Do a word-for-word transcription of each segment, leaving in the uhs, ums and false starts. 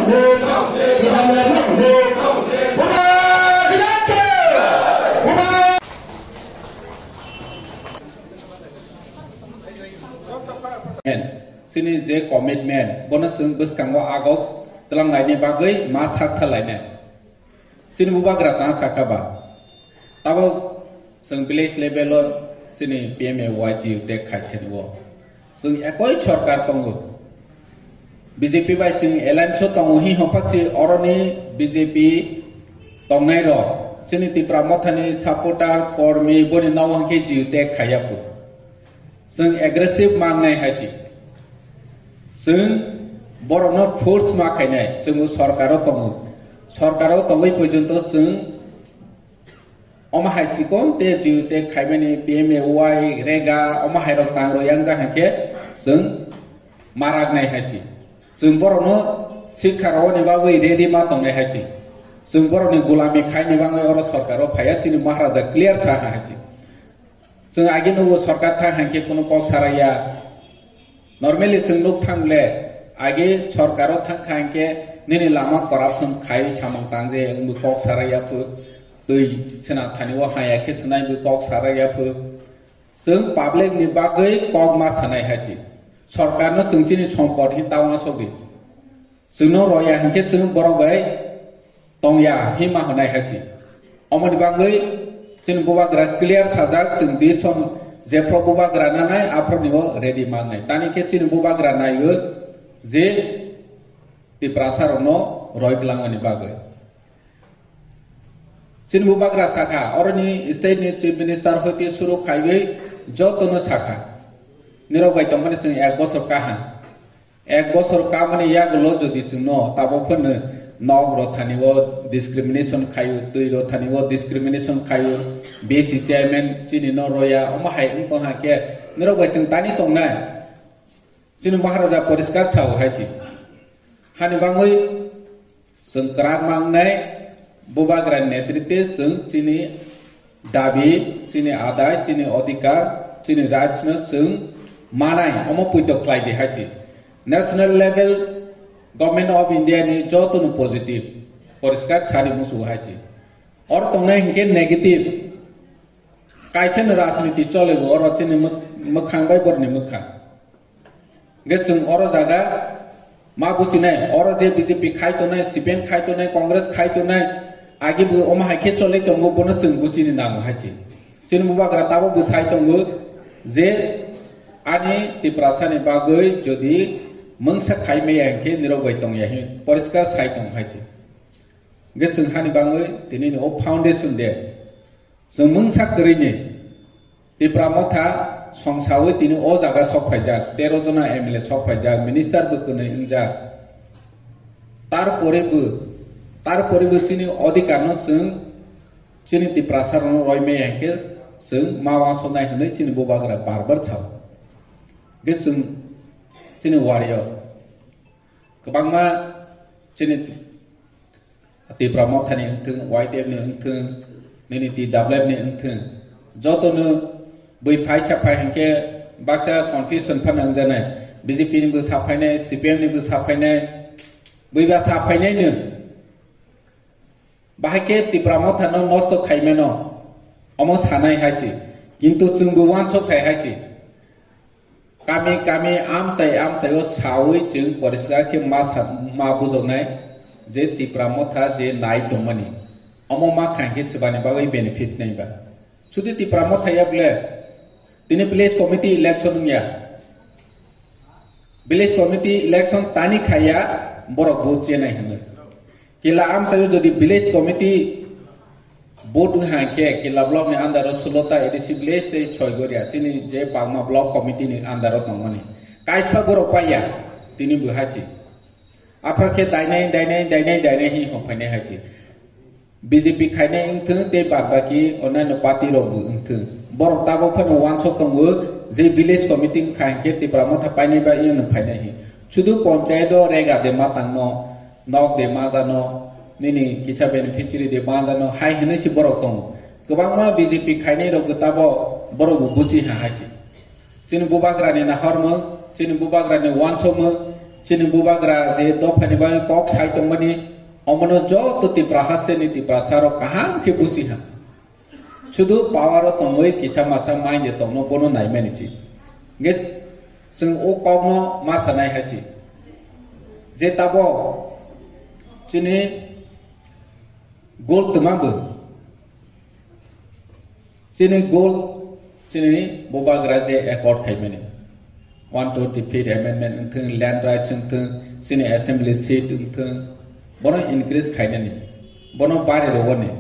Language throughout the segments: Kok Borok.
Chini je commitment, bono chwng bwskango agok twlanglaini bagwi ma sak thalainai. Chini bubagra tang sakha ba. Tabok chwng village level o chini P M A Y G U tag khai thani o. Chwng ekoi sorkar tongo. B J P bai chwng alliance o tongo hi hopha si oroni B J P tongnai rok. Chini Tipra Mothani supporter, kormi, boni nogo hwnkhe G U tag khaiya phu. Chwng aggressive mangnai hai si. Chwng borokno force ma khainai, chwngbo sorkaro tongo. Sorkaro tongwi porjonto chwng omo hai sikon te G U tag khaimani P M A Y, rega, omo hai rok tang rw yang ja hwnkhe chwng maraknai hai si. Chwng borokno sikha rwani bagwi ready ma tongnai hai si. Chwng borokni gulami khaini bagwi oro sorkaro phaiya, chini Maharaja clear sa hai si. Chwng agi nugo sorkar thang hwnkhe kunu kok saraiya. Normally chwng nuk thang le agi sorkar o thang kha hwnkhe nini lama corruption khai samung tang je wngbo kok saraiya phu, twi sena thani o haya khe swnai bo kok saraiya phu. Chwng public ni bagwi kok ma sanai hai si. Sorkar no chwng chini sompot hin tauna sogwi. Chwngno roya hinkhe chwng borok bai tongya hima hwnai hai si. Omoni bagwi chini bubagra clear sajak, chwng decision jephru bubagra nanai aphru ni o ready mangnai. Tani khe chini bubagra naio je Tiprasa rokno roi twlangmani bagwi. Chini bubagra sakha, oroni state ni chief minister hoite suru khaiwi jotono sakha. Nirok bai tongmani chwng ek bosor kaham. Ek bosor kamani yagulo jodi chwngno tabok phano nok rothani o discrimination khaio, twi rothani o discrimination khaio, B C chairman chini no roya, omo hai wng tong hakhe nirok bai chwng tani tongnai. Chini Maharaja poriskar sao hai si. Hani bangwi chwng kwrak mangnai, bubagra netritwe chwng chini dabi, chini adai, chini odhikar, chini rights no chwng manai, omo puito khlai di hai si. National level Government of India ni joto no positive, poriskar sari musu hai si. Or tongnai hinkhe negative, kaisa ni rajniti chole bo, oro chini mwk-, mwkhang bai borni mwkhang. Hwnkhe chwng oro jaga ma buchinai, oro je B J P khai tongnai, C P M khai tongnai, Congress khai tongnai, agi bo omo hai khe cholai tongo, bono chwng buchini nango hai si. Chini bubagra tabok bo sai tongo je ani Tiprasa ni bagwi jodi mungsa khai maya hinkhe nirok bai tongya hin poriskar sai tongo hai si. Hwnkhe chwng hani bangwi tini ni o foundation de. Chwng mungsa kwrwini Tipra Motha songsawi tini o jaga sok phaijak, tero jona M L A sok phaijak, minister bo kwnwi wngjak. Tarpore bo, tarpore bo chini odhikar no chwng chini Tiprasa rokno roi maya hinkhe chwng ma wansuknai hwnwi chini bubagra bar bar sao. Hwnkhe chwng chini warrior kwbangma chini Tipra Mothani wngthung, Y T F ni wngthung, nini T W F ni wngthung, jotono bui phai sa phai hinkhe baksa confusion phano wngjanai. B J P ni bo sa phainai, C P M ni bo sa phainai, bui ba sa phainai no. Bahai khe Tipra Mothano nosto khaimano, omo sanai hai si. Kintu chwngbo wansok khai hai si. Kami kami amchai amchai o sawi chwng poriskar khe ma sa-, ma bujoknai je Tipra Motha je nai tongmani. Omo ma kha hinkhe swbani bagwi benefit nai ba. Sudi Tipra Motha ya bole tini village committee election wngya. Village committee election tani khaiya borok vote chenai hwnwi. Kila amsai jodi village committee vote wng hai khe Kila block ni under o sulota A D C village tei Soigoria chini je Pagma block committee ni under o tongmani. Kaisa borok paiya tini bo hai si. Aphra khe dainai, dainai, dainai, dainai hi hophainai hai si. B J P khainai wngthung tei bad baki onnaino party rok bo wngthung. Borok tabok phano wansok tongo je village committee wngkha hinkhe Tipra Motha painai ba iyano phainai hi. Sudu ponchayat o rega de ma tangno, nok de ma jano, nini kisa beneficiary de ma jano, hai hinwi si borok tongo. Kwbangma B J P khainai rok bo tabo borok bo buchi ha hai si. Chini bubagrani nahormung, chini bubagrani wansokmung, Chini bubagra je dophani bagwi kok sai tongmani, omono joto Tipra hasteni Tiprasarok kaham khe buji ha. Sudu power o tongwi kisa masa mai je tongno bono naimani chi. Nge chwng o kokno ma sanai hai chi. Je tabo chini goal twma bo. Chini goal, chini bubagra je accord khaimani. One twenty fifth amendment wngthung, land rights wngthung, chini assembly seat wngthung, bono increase khainani, bono bari rwani.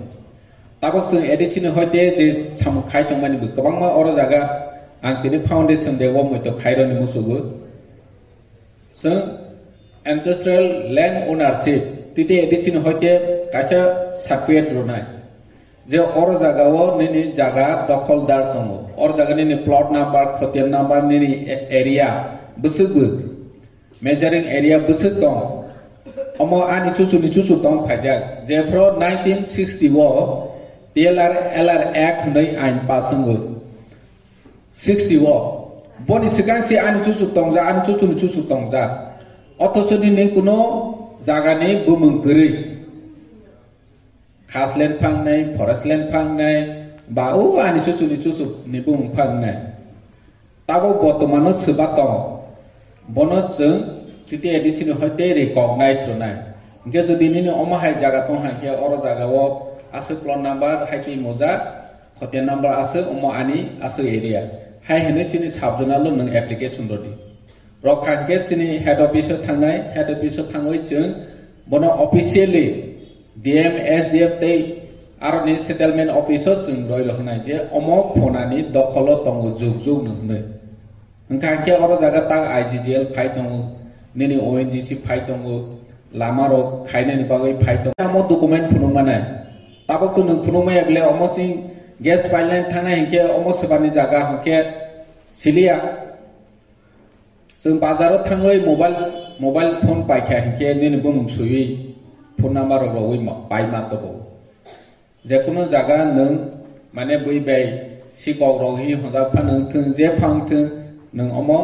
Tabok chwng A D C ni hoite je samung khai tongmani bo kwbangma oro jaga ang tini foundation day o moito khaironi musugo. Chwng ancestral land ownership, titi A D C ni hoite kaisa certificate rwnai. Je oro jaga o nini jaga dokholdar tongo. Oro jaga nini plot number, khotian number, nini a-, area, bwswk bo measuring area bwswk tong. Omo ani chuchuni chuchu tong phaijak. Jephru nineteen sixty o T L R L R Act hwnwi ain pass wngo. Sixty o. Boni swkang se ani chuchuk tongjak, ani chuchuni chuchuk tongjak. Othocho nini kuno jagani bumung kwrwi. Khas land phangnai, forest land phangnai, ba o ani chuchuni chuchuk ni bumung phangnai. Tabo botomano swba tong. Bono chwng titi A D C ni hoite recognize rwnai. Hwnkhe jodi nini omo hai jaga tong hai khe oro jaga o aswk plot number hai twi mojak, khotian number aswk, omo ani aswk area. Hai hwnwi chini sub zonal o nwng application rwdi. Rok kha hwnkhe chini head office o thangnai, head office o thangwi chwng bono officially D M, S D F tei aroni settlement office o chwng roi rw hwnai je omo phonani dokholo tongo jug jug nw hwnwi. Hwnkha hwnkhe oro jaga tak I G G L phai tongo, nini O N G C phai tongo, lama rok khainani bagwi phai tongo. Omo document phunuk manai. Tabok to nwng phunuk maya bile omo chwng gas pipeline thangnai hwnkhe omo swbani jaga hwnkhe siliya. Chwng bazaro thangwi mobile, mobile phone paikha hwnkhe nini bumung swiwi phone number rok rogwi ma-, pai ma tobo. Jekunu jaga nwng mane bui bai sikok rok hi hwnjak phano wngthung, je pha wngthung, nwng omo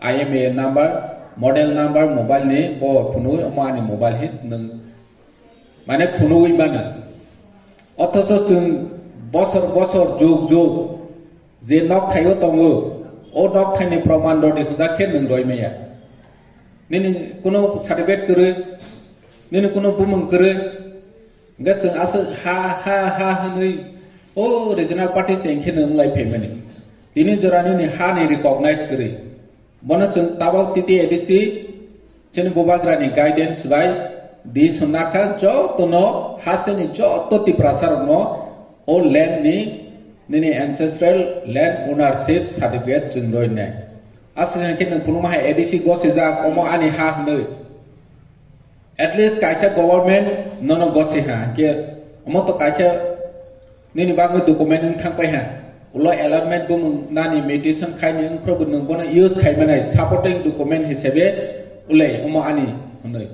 I M A number, model number mobile ni bo phunui omo ani mobile hi nwng mane phunui mano. Othocho chwng bosor bosor jug jug je nok thaio tongo, o nok thaini proman rodi hwnjak khe nwng roi maya. Nini kuno certificate kwrwi, nini kuno bumung kwrwi, hwnkhe chwng aswk ha, ha, ha hwnwi o regional party cheng khe nwng lai phaimani. Tini jora nini ha ni recognize kwrwi. Bono chwng tabok T T A D C chini bubagrani guidance bai di swnakha jotono hasteni joto Tiprasarokno o land ni nini ancestral land ownership certificate chwng roi nai. Aswk hwnkhe nwng phunukma hai A D C gosijak omo ani ha hwnwi. At least kaisa government nono gosi ha, hwnkhe omo to kaisa nini bagwi document wng thang pai ha. Ulo allotment bumung nani mutation khaini wngphru bo nwng bono use khai manai supporting document hisabe ulai omo ani hwnwi.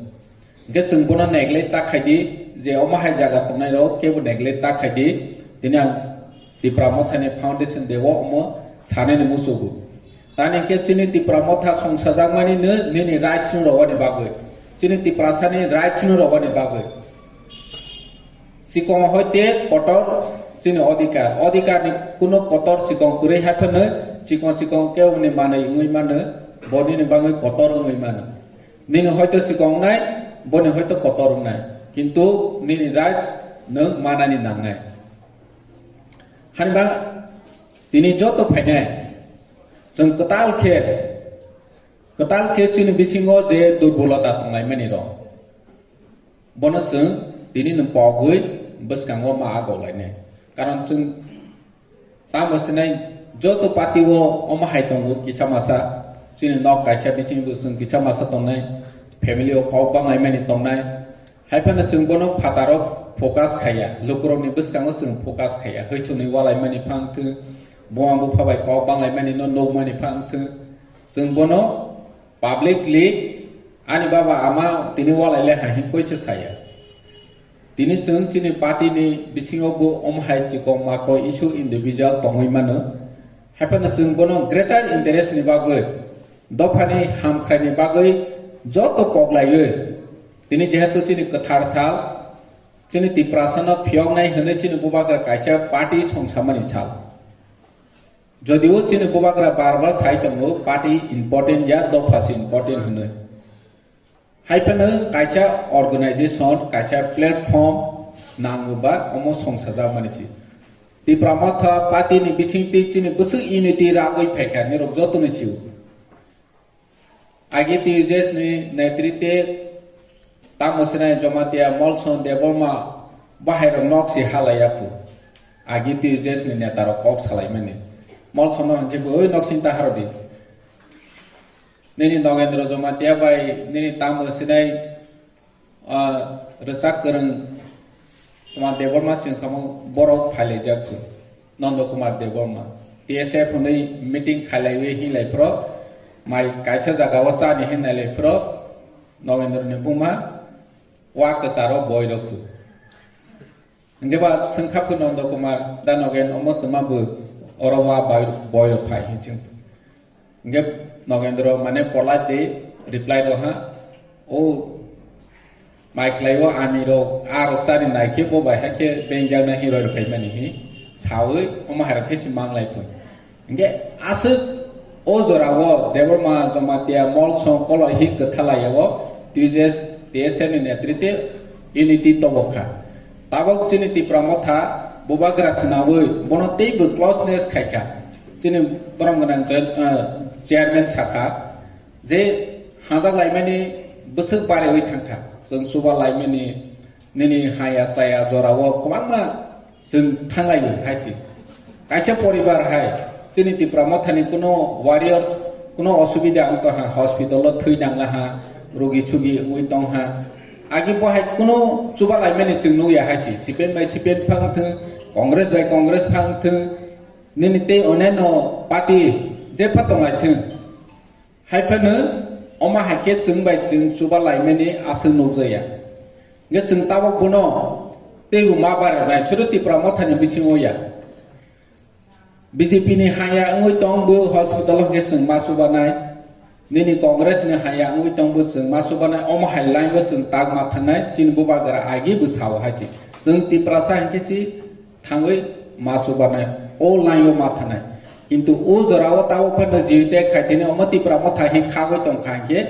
Hwnkhe chwng bono neglect ta khai di, je omo hai jaga tongnai rok kebo neglect ta khai di. Tini ang Tipra Mothani Foundation Day o omo sanani muchugo. Tani khe chini Tipra Motha songsajakmani no nini rights no rwani bagwi. Chini Tiprasani rights no rwani bagwi. Chikon hoite kotor chini odhikar. Odhikar ni kuno kotor chikon kwrwi hai phano chikon chikon khe wngni manwi wngwi mano, bo nini bagwi kotor wngwi mano. Nini hoito chikon wngnai, boni hoito kotor wngnai. Kintu nini rights nwng manani nangnai. Hwnba tini joto phainai, chwng kwtal khe, kwtal khe chini bisingo je durbolota tonglaimani rok, bono chwng tini nwng pogwi bwskango ma agok lainai. Karon chwng tamo sinai joto party o omo hai tongo kisa masa, chini nok kaisa bisingo chwng kisa masa tongnai, family o kok banglaimani tongnai. Hai phano chwng bono phataro focus khaiya, lukurokni bwskango chwng focus khaiya. Hwchwnwi walaimani phang thwng, buma bupha bai kok banglaimani no nukmani phang thwng, chwng bono publicly ani baba ama tini walaile hai hwn koisa saya. Tini chwng chini party ni bisingo bo omo hai chikon makoi issue individual tongwi mano. Hai phano chwng bono greater interest ni bagwi, dophani hamkrai ni bagwi Joto poglaiwi, tini jehetu chini kwthar sal, chini Tiprasano phiyoknai hwnwi chini bubagra kaisa party songsamani sal. Jodio chini bubagra bar bar sai tongo, party important ya, dopha se important hwnwi. Hai phano kaisa organization, kaisa platform nango ba omo songsajakmani se. Tipra Motha party ni bisingtwi chini bwswk unity ragwi phaikha, nirok jotono sio. Agi T U J S ni netritwe tamo sinai Jamatia Molson Debbarma bahairok nok si halaiya phu. Agi T U J S ni netarok kok salaimani. Molson no hwnse bo oi nok sinta harodi. Nini Nogendra Jamatia bai nini tamo sinai, ah, rwchap kwrwng Kumar Debbarma singkamo borok phailaijak kho. Nondo Kumar Debbarma. T S F hwnwi meeting khailaiwi hinlai phro, mai kaisa jagao chani hinlai phro, Nogendra ni buma wa kwcharo boi rok kho. Hingke ba swngkha kho Nondo Kumar, da Nogen omo twma bo oro wa bai-, boyo phai hinching. Hingke Nogendro mane polite de reply do ha, o mai khlai o ami rok, a rok chari nai khe bo bai hakhe bengjak na hero rok khai mani hi, sawi omo hai rok khe si mang lai thung. Hingke aswk o jora o Debbarma Jamatia Molson koloi hi kwthalai o T J S, T S F ni netritwe unity tobok kha. Tabok chini Tipra Motha bubagra swnawi bono teibo closeness khai kha. Chini borom gwnang join, ah, chairman sakha je hajak laimani bwswk bariwi thangkha. Chwng chuba laimani nini haya chaya jorao kwbangma chwng thanglaio hai se. Kaisa poribar hai chini Tipra Mothani kuno warrior, kuno osubida wngkha ha, hospital o thwi nangla ha, rogi sugi wngwi tong ha. Agi bo hai kuno chuba laimani chwng nukya hai se. C P M bai C P M phang thwng, Congress bai Congress phang thwng, nini tei oneno party jepha tonglai thwng. Hai phano omo hai khe chwng bai chwng chuba laimani aswk nukjaya. Hingkhe chwng tabok bono teibo ma baranai, sudu Tipra Mothani bisingo ya. B J P ni haya wngwi tong bo hospital hwnkhe chwng ma chubanai. Nini Congress ni haya wngwi tong bo chwng ma chubanai. Omo hai line o chwng tak ma thangnai, chini bubagra agi bo sao hai se. Chwng Tiprasa hwnkhe si thangwi ma chubanai, o line o ma thanai. Kintu o jora o tabok phano jiyote khai tini omo Tipra Motha hi khagwi tong kha hinkhe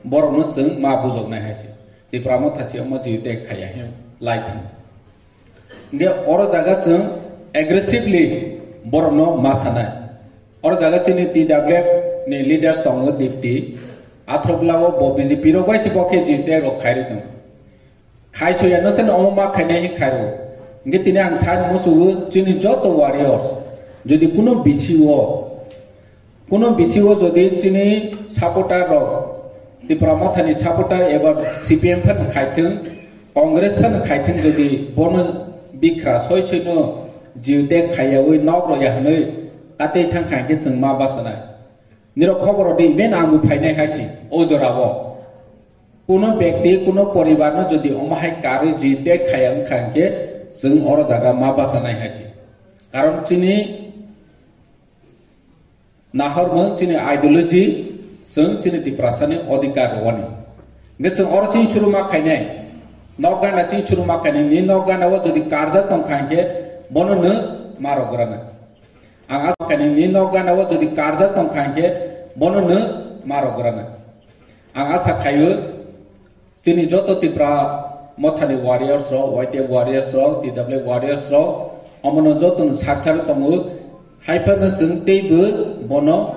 borokno chwng ma bujoknai hai se. Tipra Motha se omo jiyote khaiya hi lai thang. Hinkhe oro jaga chwng aggressively borokno ma sanai. Oro jaga chini T W F ni leader tongo Dipti. Athok lao bo B J P rok bai se bo khe jiyote rok khairwi tongo. Khai soya no sen omo ma khainai hi khairo. Hingke tini ang sai musugo chini joto warriors. Jodi kuno B C O, kuno B C O jodi chini supporter rok, Tipra Mothani supporter eba C P M phan khaithung, Congress phan khaithung jodi bono bikra soi soi no jiyote khaiyawi nok rok ya hwnwi katei thang kha hingke chwng ma basanai. Nirok khobor rw di, iben ang bo phainai hai si, o jora o. Kuno bekti, kuno poribar no jodi omo hai karwi jiyote khaya wngkha hinkhe chwng oro jaga ma bachanai hai se. Karon chini nahormung, chini ideology, chwng chini Tiprasani odhikar rwani. Hingkhe chwng oro chini churu ma khainai, nok gana chini churu ma khainai, ni nok gana o jodi karjak tongkha hinkhe bono nw ma rwgranai. Ang asa khainai ni nok gana o jodi karjak tongkha hinkhe bono nw ma rwgranai. Ang asa khaio, chini joto Tipra Mothani warriors rok, Y T F warriors rok, T W F warriors rok, omono jotono sakthar tongo, hai phano chwng teibo bono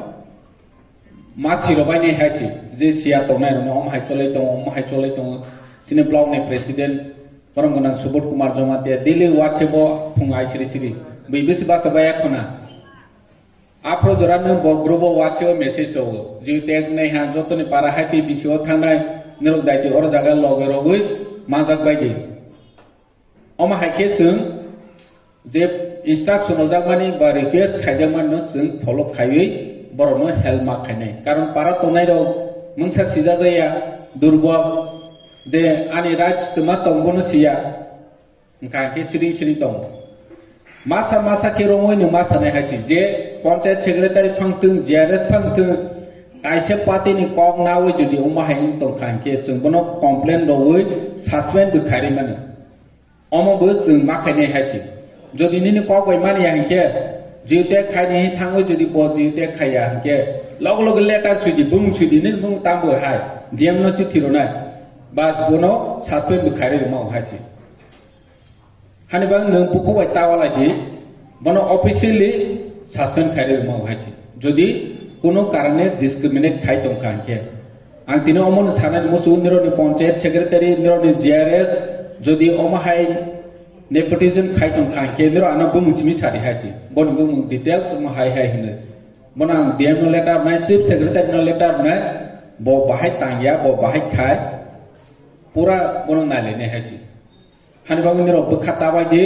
ma siro bai nai hai se, je siya tongnai rokno omo hai cholai tongo, omo hai cholai tongo. Chini block ni president, borom gwnang Subodh Kumar Jamatia, daily WhatsApp o phung ai siri siri, bui bisi basa bai khona. Aphro jora nwng bo group o WhatsApp o message rwo. Jiyote wngnai ha jotoni para hai tei B C O thangnai, norok daitwi oro jaga loge rogwi manjak bai di. Omo hai khe chwng je instruction rwjakmani ba request khaijakmani no chwng follow khaiwi borokno help ma khainai. Karon para tongnai rok mungsa sijak ya, durbol, je ani rights twma tong bono siya. Wngkha khe siring siring tongo. Masa masa khe romwi nwng ma sanai hai se, je panchayat secretary phang thung, G R S phang thung, Kaisa party ni kok nawi jodi omo hai wng tongkha hinkhe chwng bono complain rwwi suspend bo khairi mano. Omo bo chwng ma khainai hai se. Jodi nini kok bai mani ya hinkhe, jiyutek khaini thangwi jodi bo jiyutek khaiya hinkhe, logo logo letter sudi, bumung sudi, nini bumung tambo hai, D M no chithi rwnai. Bas bono suspend bo khairi rwma hai se. Hani bang nwng bukhuk bai ta walai di, bono officially suspend khairi rwma hai se. Jodi kuno karone discriminate khai tongkha hinkhe, ang tini omo no sanai muchungo nironi panchayat secretary, nironi G R S, jodi omo hai nepotism khai tongkha hinkhe niro ano bumung simi sadi hai se. Boni bumung details omo hai hai hwnwi. Bono ang D M no letter rwnai, chief secretary no letter rwnai, bo bahai tangya, bo bahai khai, pura bono nailainai hai se. Hani bagwi nirok bwkha ta bai di.